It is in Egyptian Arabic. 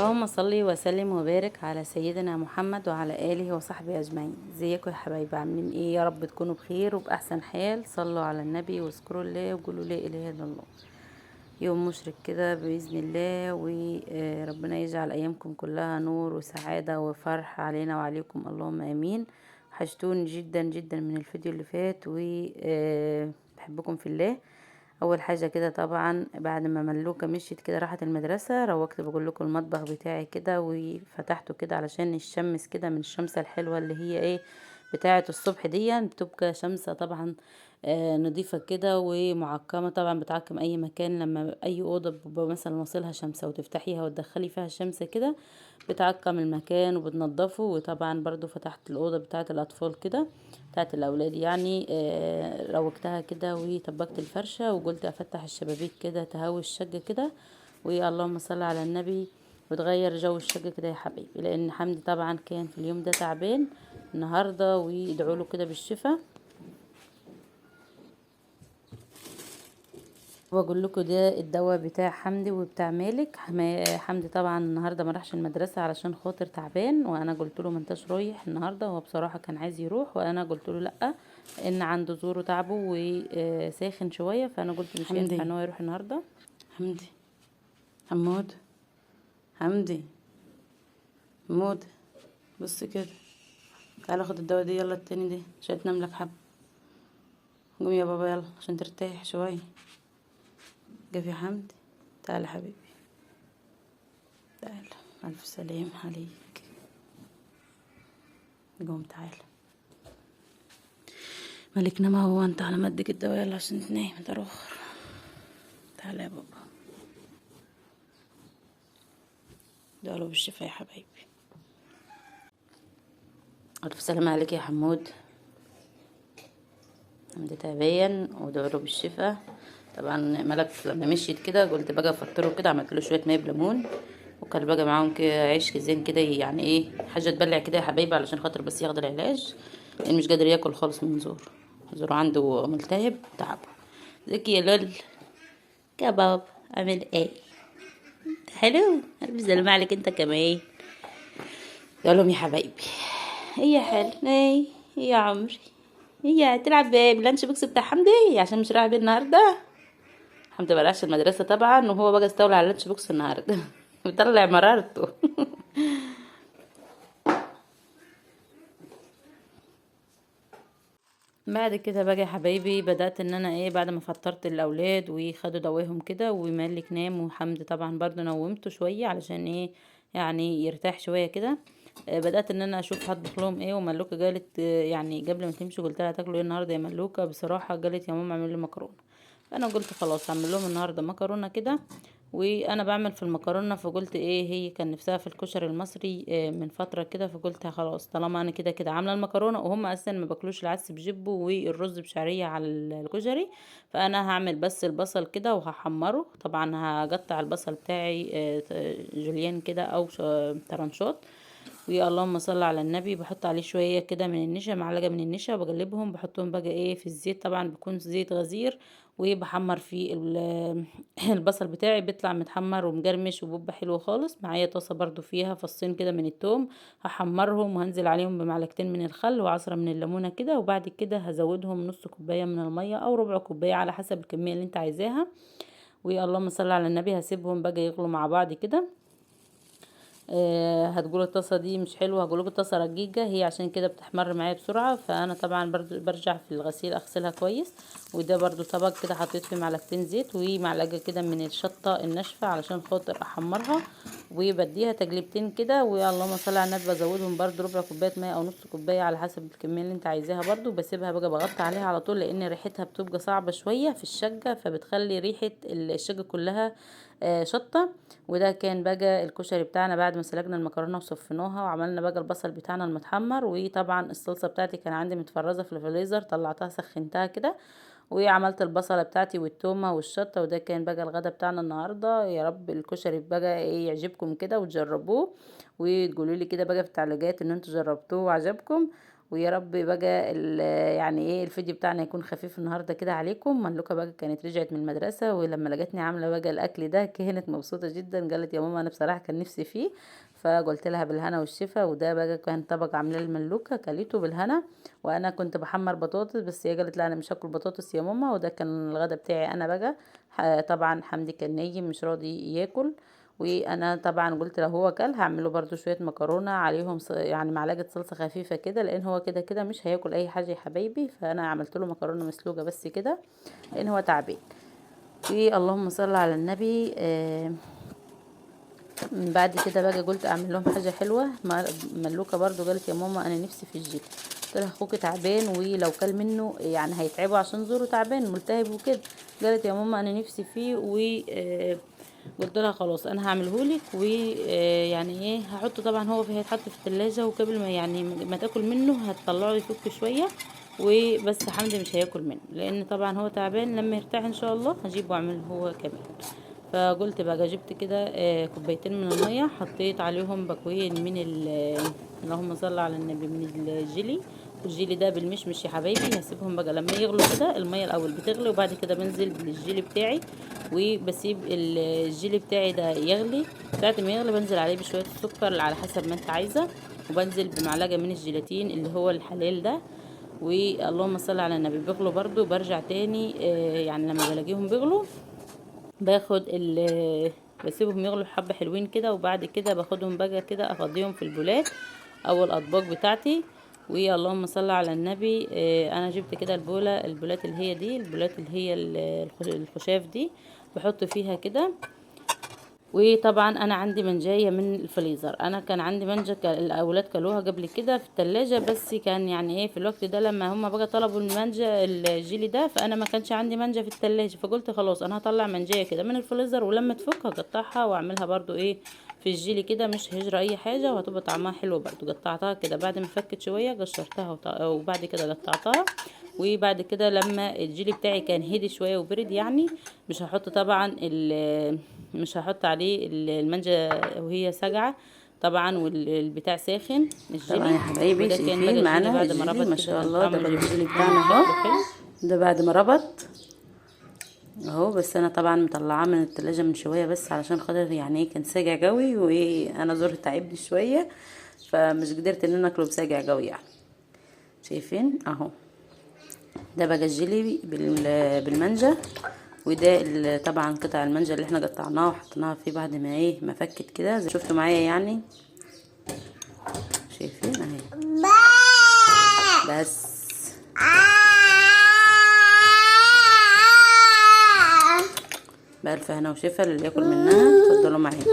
اللهم صل وسلم وبارك على سيدنا محمد وعلى آله وصحبه أجمعين. ازيكم يا حبايبي؟ عاملين ايه؟ يا رب تكونوا بخير وبأحسن حال. صلوا على النبي واذكروا الله وقولوا لا إله إلا الله. يوم مشرق كده بإذن الله، وربنا يجعل أيامكم كلها نور وسعادة وفرح علينا وعليكم، اللهم آمين. وحشتوني جدا جدا من الفيديو اللي فات، وبحبكم في الله. اول حاجة كده طبعا بعد ما ملوكه مشيت كده راحت المدرسة، روقت بقول لكم المطبخ بتاعي كده وفتحته كده علشان الشمس كده، من الشمسه الحلوة اللي هي ايه بتاعه الصبح دي، بتبقى شمسه طبعا نظيفة كده ومعقمه، طبعا بتعقم اي مكان. لما اي اوضة بيبقى مثلا واصلها شمسه وتفتحيها وتدخلي فيها الشمس كده بتعقم المكان وبتنضفه. وطبعا برضو فتحت الاوضة بتاعه الاطفال كده بتاعه الاولاد يعني، روقتها كده وطبقت الفرشة، وقلت افتح الشبابيك كده تهوي الشقة كده، واللهم صل على النبي، وتغير جو الشقة كده يا حبايبي، لان حمدي طبعا كان في اليوم ده تعبان النهارده، ويدعوا له كده بالشفاء. واقول لكم ده الدواء بتاع حمدي وبتاع مالك. حمدي طبعا النهارده ما راحش المدرسة علشان خاطر تعبان، وانا قلت له ما انتش رايح النهارده، هو بصراحة كان عايز يروح وانا قلت له لا، ان عنده زوره تعبه وساخن شوية، فانا قلت مش هينفع ان هو يروح النهارده. حمدي، حمود، حمدي، حمود، بص كده، تعالى خد الدواء دي، يلا التاني دي عشان تنام لك حبه. قوم يا بابا يلا عشان ترتاح شوية. جاب يا حمدي، تعالى حبيبي، تعالى، ألف سلام عليك، قوم تعالى. مالك نما هو انت على مدك الدواء، يلا عشان تنام انت روح. تعالى يا بابا، دعوا بالشفاء يا حبايبي. ألف سلامة عليك يا حمود، حمدي تعبان ودعوا له بالشفاء. طبعا ملك لما مشيت كده قلت بقى افطره كده، عملت له شوية مية بليمون، وكان بقى معاهم كده عيش كزين كده، يعني ايه حاجة تبلع كده يا حبايبي، علشان خاطر بس ياخد العلاج، لان مش قادر ياكل خالص من زور، زوره عنده ملتهب تعبه. ازيك يا لول كباب، عامل ايه؟ حلو، الف سلامة عليك انت كمان. يلا يا حبايبي، ايه يا حلو، ايه يا عمري، هي هتلعب بال lunch box بتاع حمدي عشان مش رايح بيه النهارده. حمدي ما راحش المدرسة طبعا، وهو بقى استولى على ال lunch box النهارده بيطلع مرارته. بعد كده بقى يا حبايبي بدات ان انا ايه، بعد ما فطرت الاولاد وخدوا دواهم كده، ومالك نام، وحمدي طبعا برضو نومته شوية علشان ايه يعني يرتاح شوية كده. بدات ان انا اشوف هطبخ لهم ايه. وملوكه قالت يعني قبل ما تمشي قلت لها تاكلوا ايه النهارده يا ملوكه؟ بصراحة قالت يا ماما اعمل لي مكرونه، فانا قلت خلاص هعمل لهم النهارده مكرونه كده. وانا بعمل في المكرونه، فقلت ايه هي كان نفسها في الكشري المصري من فترة كده، فقلت خلاص طالما انا كده كده عامله المكرونه، وهم اصلا ما باكلوش العدس بجبه والرز بشعريه على الكشري، فانا هعمل بس البصل كده وهحمره. طبعا هقطع البصل بتاعي جوليان كده او طرنشات، ويا اللهم صل على النبي. بحط عليه شوية كده من النشا، معلقه من النشا، وبقلبهم، بحطهم بقى ايه في الزيت، طبعا بيكون زيت غزير، وبحمر فيه البصل بتاعي، بيطلع متحمر ومجرمش وبيبقى حلو خالص. معايا طاسه برضو فيها فصين كده من التوم، هحمرهم وهنزل عليهم بمعلقتين من الخل وعصره من الليمونه كده، وبعد كده هزودهم نص كوباية من المية او ربع كوباية على حسب الكمية اللي انت عايزاها، واللهم صل على النبي. هسيبهم بقى يغلوا مع بعض كده. هتقولوا الطاسه دي مش حلوة، هقول لكم الطاسه رقيقه هي عشان كده بتحمر معايا بسرعة، فانا طبعا برضو برجع في الغسيل اغسلها كويس. وده برضو طبق كده حطيت فيه معلقتين زيت ومعلقة كده من الشطه الناشفه علشان خاطر احمرها، وبديها تقليبتين كده، واللهم صل على النبي. بزودهم برضو ربع كوباية مية او نص كوباية على حسب الكمية اللي انت عايزاها برضو. بسيبها بقى بغطي عليها على طول، لان ريحتها بتبقى صعبة شوية في الشقة، فبتخلي ريحه الشقة كلها شطه. وده كان بقى الكشري بتاعنا بعد ما سلقنا المكرونه وصفيناها، وعملنا بقى البصل بتاعنا المتحمر. وطبعا الصلصه بتاعتي كان عندي متفرزه في الفريزر، طلعتها سخنتها كده، وعملت البصله بتاعتي والتومه والشطه. وده كان بقى الغدا بتاعنا النهارده. يا رب الكشري بقى ايه يعجبكم كده وتجربوه، وتقولوا لي كده بقى في التعليقات ان انتوا جربتوه وعجبكم. ويا رب بقى يعني ايه الفيديو بتاعنا يكون خفيف النهارده كده عليكم. ملوكه بقى كانت رجعت من المدرسة، ولما لقتني عامله بقى الاكل ده كانت مبسوطة جدا، قالت يا ماما انا بصراحة كان نفسي فيه، فقلت لها بالهنا والشفا. وده بقى كان طبق عاملاه الملوكه، كليته بالهنا، وانا كنت بحمر بطاطس، بس هي قالت لا انا مش هاكل بطاطس يا ماما. وده كان الغدا بتاعي انا بقى. طبعا حمدي كان نايم مش راضي ياكل، وانا طبعا قلت لو هو كل هعمله برضو شوية مكرونه عليهم يعني معلقه صلصه خفيفة كده، لان هو كده كده مش هياكل اي حاجة يا حبايبي، فانا عملت له مكرونه مسلوقة بس كده لان هو تعبان. اللهم صل على النبي. من بعد كده بقى قلت اعمل لهم حاجة حلوة. ملوكه برضو قالت يا ماما انا نفسي في الجيلي، قلت لها اخوك تعبان ولو كل منه يعني هيتعبه عشان زوره تعبان ملتهب وكده. قالت يا ماما انا نفسي فيه، و قلت لها خلاص انا هعملهولك، ويعني ايه هحطه طبعا هو هيتحط في الثلاجة، وقبل ما يعني ما تاكل منه هتطلعه يفك شوية، وبس حمدي مش هياكل منه لان طبعا هو تعبان، لما يرتاح ان شاء الله هجيبه واعمله هو كمان. فقلت بقى جبت كده كوبايتين من المية، حطيت عليهم باكوين من اللهم صل على النبي من الجيلي، والجيلي ده بالمشمش يا حبايبي. هسيبهم بقى لما يغلوا كده، المية الاول بتغلي وبعد كده بنزل بالجيلي بتاعي، وبسيب الجيلي بتاعي ده يغلي. ساعة ما يغلي بنزل عليه بشوية السكر على حسب ما انت عايزه، وبنزل بمعلقه من الجيلاتين اللي هو الحلال ده، واللهم صل على النبي. بيغلوا برضو، برجع تاني يعني لما بلاقيهم بيغلوا باخد بسيبهم يغلوا حبه حلوين كده، وبعد كده باخدهم بقى كده افضيهم في البولات او الاطباق بتاعتي. واللهم صل على النبي. انا جبت كده البولات اللي هي دي، البولات اللي هي الخشاف دي، بحط فيها كده. وطبعا انا عندي منجايه من الفريزر، انا كان عندي منجا الاولاد كلوها قبل كده في الثلاجة، بس كان يعني ايه في الوقت ده لما هم بقى طلبوا المانجا الجيلي ده، فانا ما كانش عندي منجا في الثلاجة، فقلت خلاص انا هطلع منجايه كده من الفريزر، ولما تفك هقطعها واعملها برضو ايه في الجيلي كده، مش هجرى اي حاجة، وهتبقى طعمها حلو برضو. قطعتها كده بعد ما فكت شوية، قشرتها وبعد كده قطعتها. وبعد كده لما الجيلي بتاعي كان هدي شوية وبرد، يعني مش هحط طبعا مش هحط عليه المانجا وهي ساقعه طبعا، والبتاع ساخن الجيلي. طبعا يا حبايبي وده كان شايفين بقى الجيلي معانا بعد ما الجيلي ربط ما كده شاء كان الله. ده طعمه بقى جميل الجيلي جدا بتاعنا اهو، وشكله حلو. ده بعد ما ربط اهو، بس انا طبعا مطلعاه من التلاجة من شوية بس علشان خاطر يعني ايه كان ساقع قوي، وانا زوري تعبني شوية فمش قدرت ان انا اكله بساقع قوي يعني. شايفين اهو، ده بقى الجيلي بالمانجا، وده طبعا قطع المانجا اللي احنا قطعناها وحطيناها فيه بعد ما ايه ما فكت كده زي شفتوا معايا يعني. شايفين اهي بس. بألف هنا وشفا للي ياكل منها. اتفضلوا معايا.